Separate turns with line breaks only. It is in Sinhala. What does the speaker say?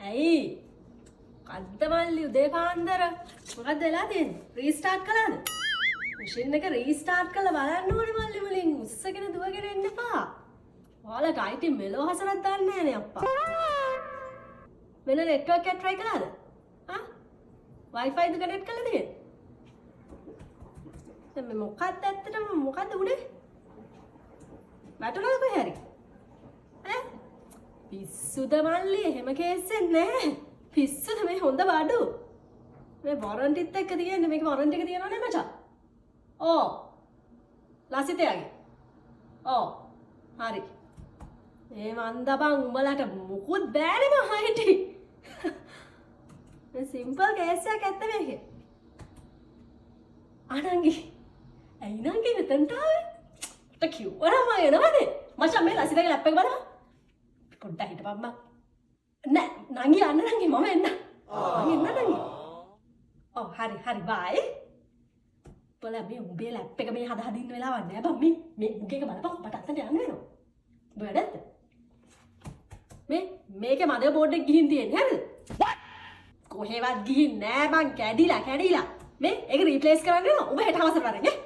ඇයි? මොකද්ද මල්ලි උදේ පාන්දර? මොකද්ද වෙලා තියෙන්නේ? රීස්ටාර්ට් කළාද? මැෂින් එක රීස්ටාර්ට් කරලා බලන්න ඕනේ මල්ලි මුලින්. උස්සගෙන දුවගෙන එන්න එපා. ඔයාලට IT මෙලෝ හසරක් දන්නේ නෑනේ අප්පා. වෙන නෙට්වර්ක් එකක් try කළාද? ආ? Wi-Fi ද කනෙක්ට් කරලා තියෙන්නේ? දැන් මේ මොකද්ද ඇත්තටම මොකද්ද උනේ? වැටුණාද කොහේ හරි? ඈ? පිස්සුද මල්ලි, එහෙම කේස් එකක් නෑ. පිස්සුද මේ හොඳ බඩු. මේ වොරන්ටිත් එක්ක තියෙන්නේ, මේක වොරන්ටි එක තියෙනව නේ මචං. ඔව්. ලසිතයාගේ. ඔව්. හරි. ඒ මන්ද බං උඹලට මුකුත් බෑනේ මං IT. මේ සිම්පල් කේස් එකක් ඇත්ත මේකේ. අනංගි. ඇයි නංගි මෙතනට ආවේ? මට කිව්වනම් මං එනවනේ. මචං මේ ලසිතගේ ලැප් එක බලන්න. පොඩ්ඩක් හිටපන් බං. නෑ නංගි යන්න නංගි, මම එන්න. මං එන්න නංගි. ඔව් හරි හරි බයි. බල මේ උඹේ ලැප් එක මේ හද හදින්න වෙලාවක් නෑ බං. මේ මේ උගේ එක බලපන්, මට අතට යන්න වෙනවා. උඹ වැඩ ඇත්ත? මේ මේකේ මදර් බෝඩ් එක ගිහින් තියෙන්නේ හරිද? කොහෙවත් ගිහින් නෑ බං, කැඩිලා කැඩිලා. මේ ඒක රීප්ලේස් කරන්න වෙනවා. උඹ හෙට හවසට වරෙන් ඈ.